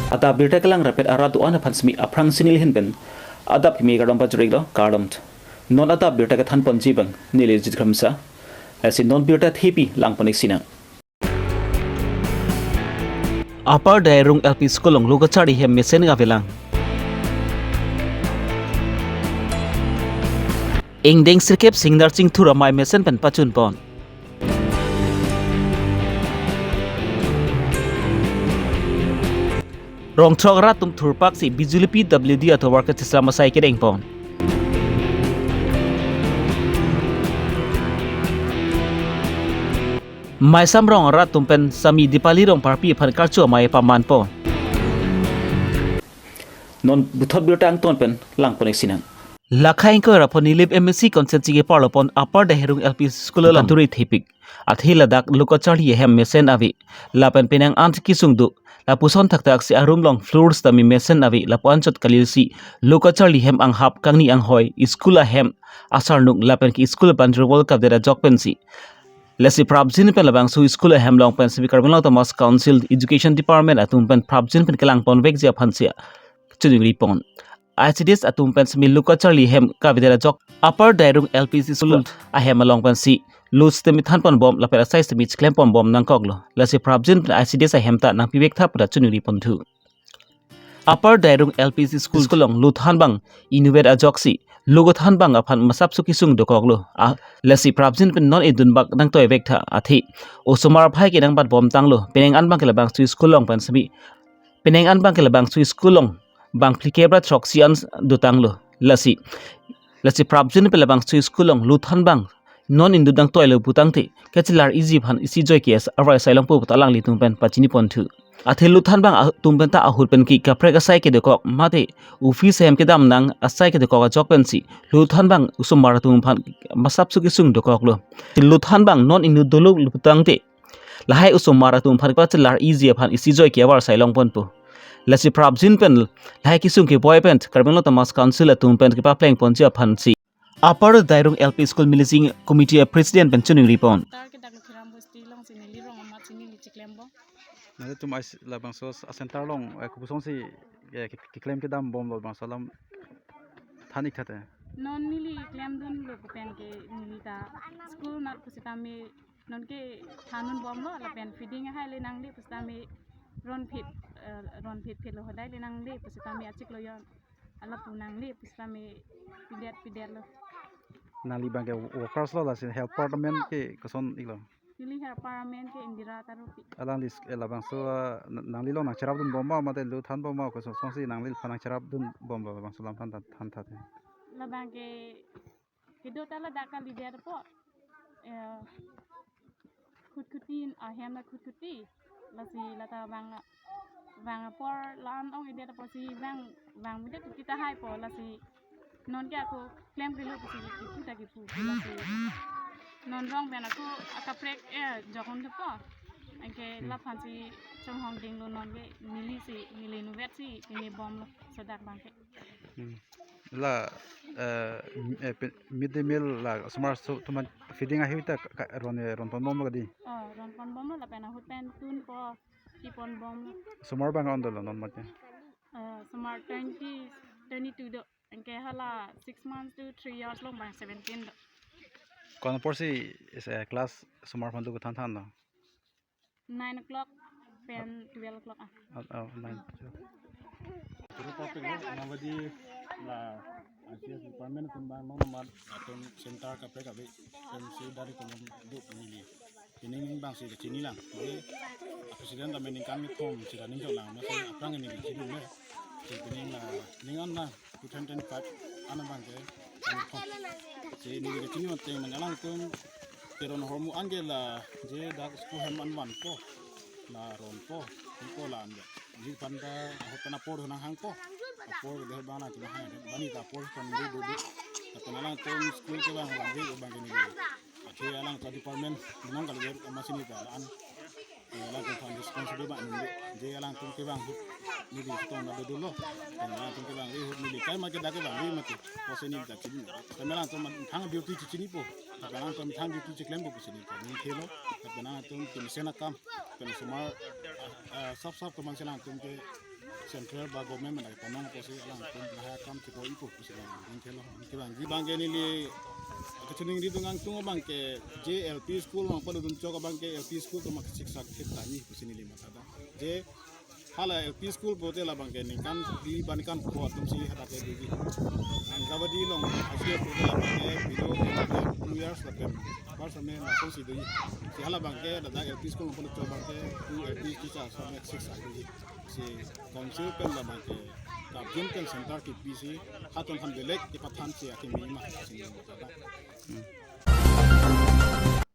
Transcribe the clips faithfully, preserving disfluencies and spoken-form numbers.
Adap birta kelang rapet arat do-an aphan simi aphrangsi neli ahin pen adap kimi kardom pajir-iklo, kardom. Non adap birta kethan ponji abang neli Jit Kramsa. Lasi non birta thepi lang pon-ik sinang. Upper Dairung L P School along lo kacharli hem mesen avelang. Ingdeng sirkep singnar chingthur amei mesen pen pachun pon. Rong throk arat atum thurpaksi bijuli P W D atovar kachislam asai kedeng pon. Maisam rong arat atum pen sami Dipali Rongparpi aphan karcho amei paman pon. Non puthot birta angton pen lang pon-ik sinang. Lakha ingkoi ra pho Nilip M A C constituency keparlo pon Upper Dairung L P School along kanturi thepik. Athe ladak lo kacharli ahem mesen ave. Lapen penang an kesung do. Lapuson thakthak si arum along floors tame mesen ave. Lapu anchot kalilsi lo kacharli hem anghap kangni anghoi, school ahem asarnung lapen ke school boundary wall kavedet ajok pensi. Lasi prapjin pen labangso school ahem along pen simi Karbi Anglong Autonomous Council Education Department atum pen prapjin pen kelang ponvekji aphansi chuningri pon. I C D S atum pen simi lo kacharli hem kavedet ajok Upper Dairung L P School ahem along pensi lo sitame than ponbom lapen asai sitame chiklem ponbom nangkoklo. Lasi prapjin pen I C D S ahem ta nangpivek tha pu ta chuningri ponthu. Upper Dairung L P School along lo than abang inutvet ajoksi lo kethan abang aphan masapso kesung dokoklo. A, lasi prapjin pen non idun bak nangtoivek tha athe osomar aphai ke nangbatbom tanglo. Penang an abang ke labangso school along pen simi, penang an abang ke labangso school along bang phlikep ra throksi an dotanglo. Lasi, lasi prapjin pen labangso school along lo than abang non inut nangtoilo putangte kachelar-iji aphan isi joike avar asai longpo pu ta alanglitum pen pachini ponthu. Athe lo than abang atum pen ta ahut pen ke kaprek asai kedokok mate office ahem kedam nang asai kedokok ajok pensi lo than abang osomar atum aphan masapso kesung dokoklo. Lo than abang non inut dolo putangte lahai osomar atum aphan kachelar-iji aphan isi joike avar asai long ponpo. Lasi prapjin pen lahai kesung keboi pen Karbi Anglong Autonomous Council atum pen kepapleng ponji aphansi Upper Dairung L P School Managing Committee President pen chuningri pon. Tar ke dak Lukhiram Bosti alongsi neli rong amat si neli chiklempo. Nangtum ais labangso a center along, eh, kopuson si, eh, ke-, keklem kedambomlo labangso alam than-ik tha te. Non neli klemdunlo pu pen ke neli ta school nat pusitame non ke thandunbomlo lapen feeding ahai le nangle pusitame ronphit, eh, ronphit phit lo hodai le nangle pusitame achiklo jon alapu nangle pusitame pidet pidetlo. Nangli abang ke workers lo lasi helper amen ke koson-iklo? Neli helper amen ke Indira Tarupi. Alangli s-, eh, labangso, ah, n-, nangli along nangcherapdunbom ma mate lo thanbom ma kosonsi nangliphan nangcherapdunbomlo labangso alam than than tha te. Labang ke kedo ta ladak kalidetpo. Eh, khutkhuttin ahem la khutkhuttin. Lasi lata bang, bang apor la-an ong-edet apotsi bang, bang bidet khutkhuttin tahaipo lasi non ke ako klem kelo pusi kipu ta kipu lasi. Non rong pen ako akaprek, eh, jokon thepo. Anke laphansi chonghong dinglo non ke neli si, neli inutvet si pini bomlo sodak abang ke. Hmm. La, eh, m-, eh, pe-, mid day meal la osomar atum aphan feeding ahai ta ka, ka, ron, eh, ron ponbomlo kadi? Oh, ron ponbomlo lapen ahut pen tunpo, ti ponbomlo. Osomar abang on dolo non mate? Eh, osomar twenty, twenty-two do. Anke hala six months to three years along abang seventeen do. Ko-an apor si is, eh, class osomar aphan do kethan thanlo? Nine o'clock pen twelve o'clock ah. Oh, oh, nine, twelve. Turu topic lo, Anganwadi la I C D S department atum abang non mat atum center kaprek ave, pen si dari komun do pemili. Pining abang si kachini lang. Jadi, president kami ningkan ni thom, si running jok lang, masih aphrang ini kachini ne. Si pining la, ning an na, two thousand twenty-five, an abang ke, kami thom. Si ini kachini mate, mane alangtum, keron ahormu an ke la, je dak school hem an vanpo, la ronpo, ko la an ke. Neli aphan ta, ahut pen apor nang hangpo. Apor ke deh bang nang cuma hang, bani ta apor pen deh deh deh. Tapi alangtum school ke bang, bang deh bang ke neli. Athe alangtum department, nang kali ya, masih ni ta an. Eh, alangtum aphan responsible bang neli. Je alangtum ke bang ahut, neli ketong na dodolo. Alangtum ke bang ahut neli kai ma ke dak ke bang neli mate. Pose neli dak chini. Kami alangtum thang duty chinipo. Tapi alangtum thang duty chiklempo pusi neli. Neli thelo. Tapi alangtum ke mesen akam. Pen osomar, ah, ah, sap sap teman si alangtum ke Central ba government mana tonong pusi alangtum lahai akam kipo ipo pusi nang thelo. Kevangji abangke neli kachiningri dungang tung abangke je L P school along padodun chok abangke L P school atum asiksak thip tani pusi neli mathadun. Je hala L P school pulote labangke ningkan phli ba ningkan phongo atumsi hadak kedoji. Anganwadi along asia pulote labangke below two years lapen first same lapusi doji. Si hala abangke ladak L P school along padodun chok abangke two L P teacher same siksak doji. Si council pen labangke kapjun pen center kipisi halatum aphan belek kepathansi akimi ma si nang mathadun.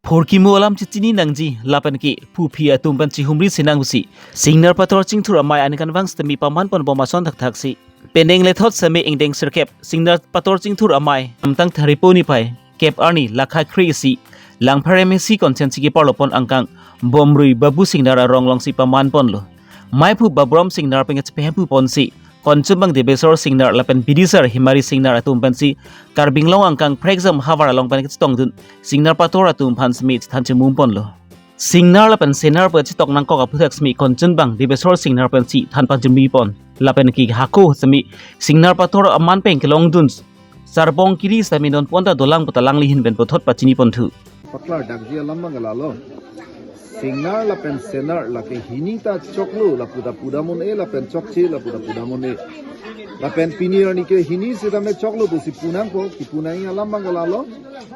Phurkimo alam chechini nangji lapen ke phuphi atum pen chihumri sinang pusi Singnar Pator Chingthur Amei aningkanvang sitame paman ponbom ason thakthaksi. Penang lethot seme ingdeng sirkep Singnar Pator Chingthur Amei amtang tharipo niphai kep arni lakhai kre-isi Langpher M A C constituency keparlopon angkang Bomrui Babu Singnar arong alongsi paman ponlo. Maiphu Babrom Singnar pen kachepehemphu ponsi Konchunbang Debeswar Singnar lapen Bidisar Himari Singnar atum pensi Karbi Anglong angkang Phrekjam havar along pen kachetongdun Singnar Pator atum aphan seme chethan chimum ponlo. Singnar lapen Senar pen chetong nangkok aphuthak seme Konchunbang Debeswar Singnar pensi than pachimri pon. Lapen ke hako seme Singnar Pator aman pen kelongdun Sarbong Kiri sitame non ponta dolang puta alangli ahin pen puthot pachini ponthu. Paklar dakji alam abang lalo. Singnar lapen Senar lake hini ta choklo lapu ta pudam un-e lapen chokche lapu ta pudam un-e. Lapen pini arni ke hini sitame choklo pusi pu nangpo, kipu nangji alam abang lalo.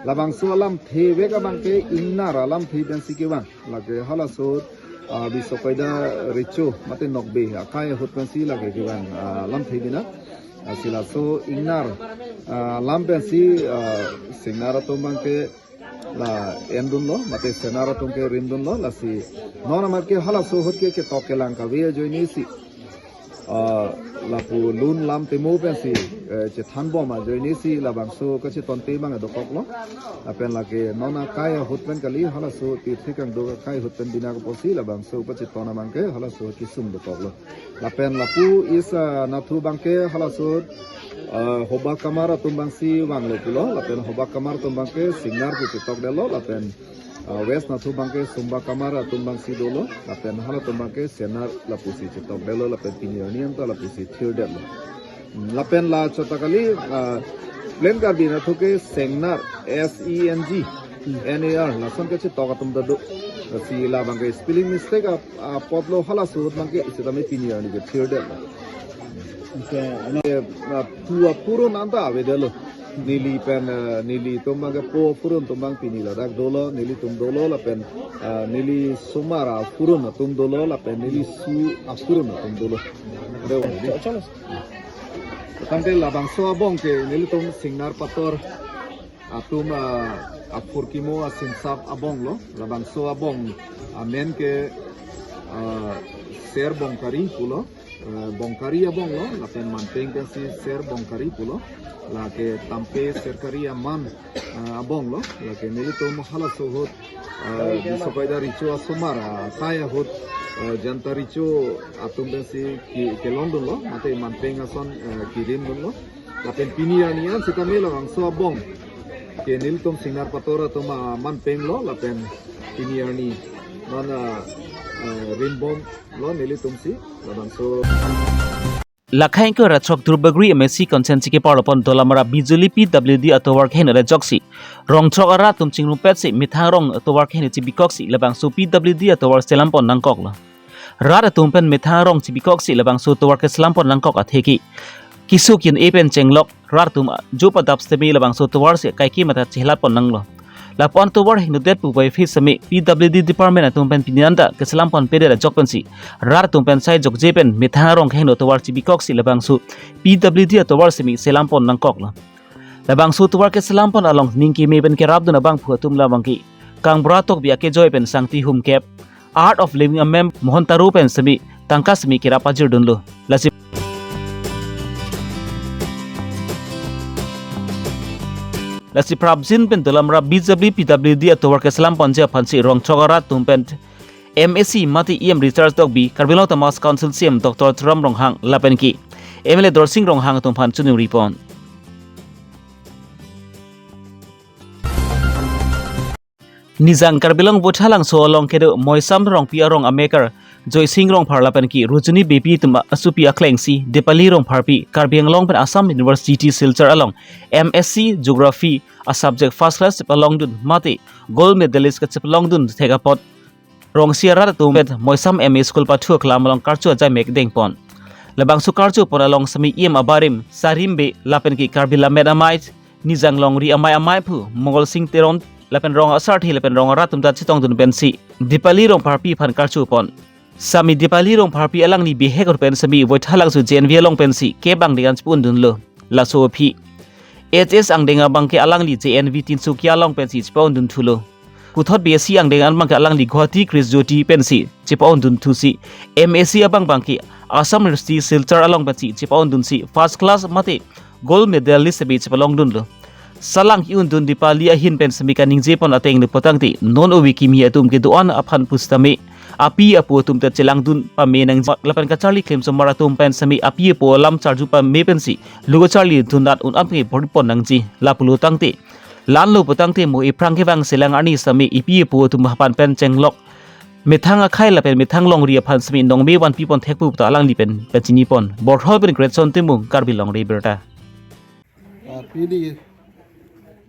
Labangso alamthe vek abangke Ingnar alamthe pensi kevang. Lake halaso ah, Bisokoida Recho mate Nokbe akai ahut pensi lake kevang ah, alamthe bina. Ah, si laso Ingnar ah, alam pensi ah, Singnar atum abangke la endunlo mate Senar atum ke rimdunlo, lasi non amat ke halaso ahut ke ketok kelang kave ajoinesi ah, lapu lun lam temo pensi eh, chethanbom ajoinesi labangso kachetonte abang dokoklo. Lapen lake non akai ahut pen kali, halaso Tirthe Kangduk akai ahut pen bina koposi labangso kacheton abangke halaso kesung dokoklo. Lapen lapu East ah, nathu abangke halaso ah, Hobak Kamar atum abangsi vanglo pulo. Lapen Hobak Kamar atum abangke Singnar pu chetokdetlo. Lapen ah, West nathu abangke Sumbak Kamar atum abangsi dolo, lapen halatum abangke Senar lapusi chetokdetlo, lapen pini arni anta lapusi thirdetlo. Hmm, lapen la chot ta kali ah, Plain Karbi nathu ke Sengnar, S E N G N A R, lason kachetok atum ta do. Lasi labangke spelling mistake ap- apotlo, halaso ahut abangke sitame pini arni ke thirdetlo. Pu apurun anta avedetlo. Neli pen eh, nelitum abangke po apurun atum abang pini ladak dolo, nelitum dolo lapen eh, neli somar apurun atum dolo lapen neli su apurun atum dolo. Ade wali. Tangte labangso abong ke nelitum Singnar Pator atum ah, aphurkimo asinsap abonglo. Labangso abong amen ke ah, Ser Bongkari pulo. Eh, Bongkari abonglo, lapen manpeng pensi Ser Bongkari pulo, lake Tampe Serkari aman eh, abonglo, lake nelitum halaso ahut eh, Bisokoida Recho asomar ah, akai ahut eh, Janta Recho atum pensi ke- kelongdunlo, mate manpeng ason eh, kirimdunlo. Lapen pini arni an sitame labangso abong ke nelitum Singnar Pator atum aman penglo, lapen pini arni non ah, eh, rimbomlo nelitumsi labangso. Lakhai ingkoi ra throk Duarbagori M A C constituency keparlopon Dolamara Bijuli P W D atovar keheno ajoksi rong throk arat atum chingrumpetsi methang arong atovar keheno chibikoksi labangso P W D atovar selam pon nangkoklo. Rat atum pen methang arong chibikoksi labangso tovar keselam pon nangkok atheke kesuk yin-e pen chenglok rat atum ajo padap sitame labangso tovar si kaike mata chehelat pon nanglo. Lapu-an tovar hingnodet pu bai phit sitame P W D department atum pen pini anta keselam pon pedet ajok pensi rat atum pen sai jokje pen methang arong keheno tovar chibikoksi labangso P W D atovar sitame selam pon nangkoklo. Labangso tovar keselam pon along ning keme pen kerapdun abangphu atum labangke Kangbura Tokbi akejoi pen sangti humkep, Art of Living a Mem Mohon Taro pen sitame tangka sitame kerap ajirdunlo. Lasi lasi prapjin pen Dolamara Bijuli P W D atovar keselam ponji aphansi rong throk arat atum pen M A C mate E M Richard Tokbi, Karbi Anglong Autonomous Council C E M Doctor Tuliram Ronghang lapen ke M L A Dorsing Ronghang atum aphan choningri pon. Nijang Karbi Anglong Vothatlangso along kedo Moisam Rongpi arong amekar Joysing Rongphar lapen ke Rojoni Beypi atum asopi akleng si Dipali Rongpharpi Karbi Anglong pen Assam University Silchar along M Sc Geography a subject first class chepalongdun mate gold medalist kachepalongdun thek apot Rongsi arat atum pen Moisam M A School pathu aklam along karcho ajai mekdeng pon. Labangso karcho pon along semi E M abarim Sarim Bey lapen ke Karbi Lammet Amei, Nijang Longri Amei Amei aphu Mongol Sing Teron lapen rong asarthe lapen rong arat atum ta chetongdun pensi Dipali Rongpharpi aphan karcho pon. Semi Dipali Rongpharpi alangli bihek pen semi Voithalangso J N V along pensi kep angdeng an chepundunlo. Laso aphi H S angdeng abang ke alangli J N V Tinsukia along pensi chepundun thulo. Puthot B S C angdeng an abang ke alangli Guwahati Krish Jyoti pensi chepundun thusi, M Sc abang abang ke Assam University Silchar along pensi chepundunsi first class mate gold medalist semi chepalongdunlo. Salang ki-undun Dipali ahin pen semi kaningje pon ateng le putangte non ove kimi atum kedo-an aphan pusitame api apo atum ta chelangdun pame nangji lapen kacharli klemsomar atum pen semi api apo alam charju pame pensi lo kacharlidun dat un-an ke bor pon nangji lapulo tangte. Lanlo putangte mo iphrang kevang selang arni semi ipi ipo atum aphan pen chenglok methang akhei lapen methang longri aphan semi nongme vanpi pon thek pu ta alangli pen pachini pon. Borthol pen Greatson Timung, Karbi Longri Abirta. Ah, pini,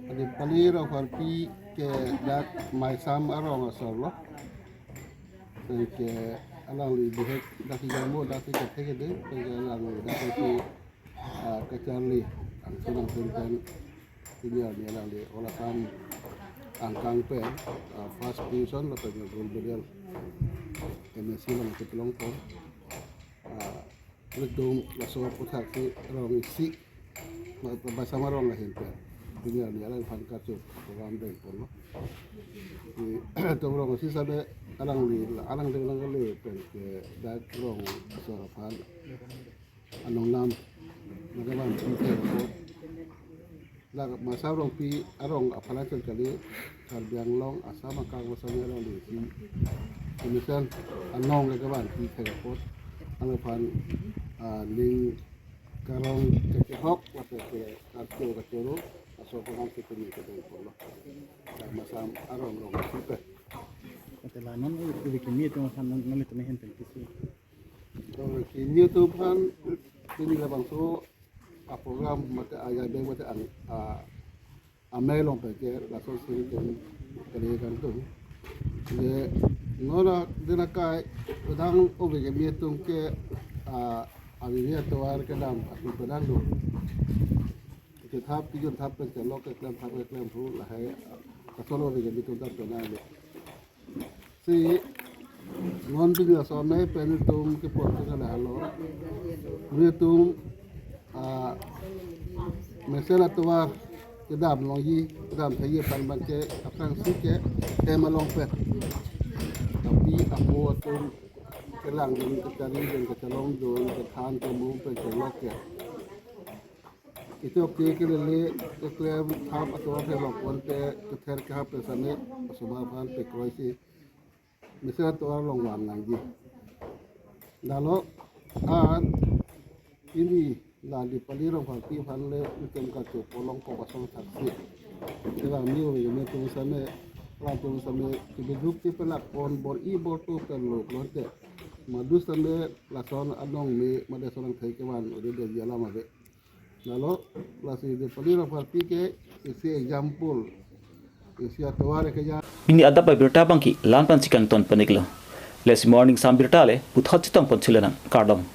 Dipali Rongpharpi ke dak Moisam arong asor lo. Pen ke alangli bihek dak si jamo dak si kethek de, pen ke alangli dak si, ah, kacharli angsun angsun pen pini arni alangli All Assam angkang pen, ah, first position lapen gold medal M Sc along chepalong pon. Ah, ilitum laso aputhak si rong isi, ma-, Moisam arong ahin pen pini arni alangphan karcho program deng ponlo. Di, itum rong isi sade alangli, alangli lang kali pen ke dak rong asor aphan anong nam nangkevanpi thek apot. Dak Moisam Rongpi arong aphan chot kali, Karbi Anglong, Assam akang masami alangli si, kemesen anong nangkevanpi thek apot. Alangphan, ah, ning karong kekehok lapen ke karcho kachoro aso program si pini kedeng ponlo. Dak Moisam arong rong isi pen. Ante la non ove kimi atum aphan non, nelitum ahin pen kisi. Ove kimi atum aphan pini labangso a program mate ajai beng mate ang, a, amei along pen ke laso sing tum kali kangtung. Je non aden akai kedang ove kimi atum ke, a, avi atovar kedam atum kedang do. Kethap kijun thap pen chelok keklem thap keklem thu lahai, a, laso ove kimi atum ta kedang do. Si non pini laso amei pen itum kepon ke lahelo. Itum, ah, mesen atovar kedam longji, kedam thekji aphan abang ke aphrangsi ke hem along pen api apo atum kelangdun, kacharlidun, kachalongdun, kethan kemung pen chelok ke. Itum ke kelele keklem thap atovar theklong pon te kether kehap pen sami asomar aphan pekroi si mesen atovar along van nangji. Lalo an pini la Dipali Rongpharpi aphan le itum karcho pon longkok asong thaksi. Kevang ni ove kimi atum sami, latum sami kebiduk kepelak pon bor-i bor-to pen lo pulote, madu sami lason anong me madu lason angthek kevan ode de alam ave. Lalo, lasi Dipali Rongpharpi ke isi example, isi atovar ke ya. Pini adap abirta abang ke la-an pensi kangton pon-iklo. Lasi Morning Assam birta le puthot chetong pon thulo nang, kardom.